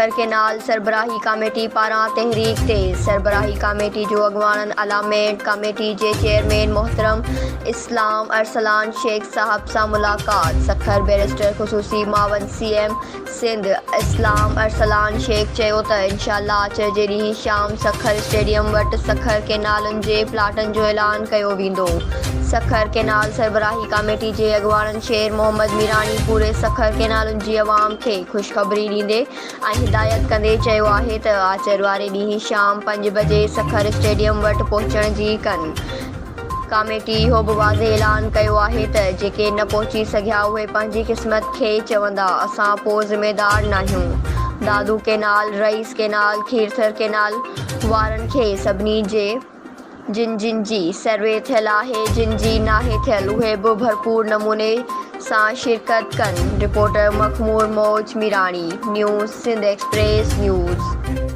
Sukkur canal سربراهي committee پاران تحريڪ تيز، سربراهي ڪاميٽي جو اڳواڻن الائنمينٽ ڪاميٽي جي چيئرمين محترم اسلام ارسلان شيخ صاحب سان ملاقات، سکر بئريسٽر خصوصي معاون سي ايم سنڌ اسلام ارسلان شيخ چيو ته انشاء الله آچر جي ڏينهن شام سکر اسٽيڊيم وٽ سکر ڪينالن جي پلاٽن جو اعلان ڪيو ويندو. سکر ڪينال سربراهي ڪاميٽي جي اڳواڻن شير محمد ميراڻي پوري سکر ڪينالن جي عوام کي خوشخبري ڏيندي ۽ هدايت ڪندي چيو آهي ته آچر واري ڏينهن شام پنج بجي سکر اسٽيڊيم وٽ پهچڻ جي ڪن. ڪاميٽي اهو به واضح اعلان ڪيو آهي ته جيڪي نه پهچي سگهيا اهي پنهنجي قسمت کي چوندا، اسان پو ذميدار ناهيون. Dadu canal, Rais canal, Kirthar canal وارن کي سڀني جي جن جن جي سروي ٿيل آهي جن جي ناهي ٿيل اهي به ڀرپور نموني سان شرڪت ڪن، reporter Makhmoor Mauj Mirani, news Sindh express news.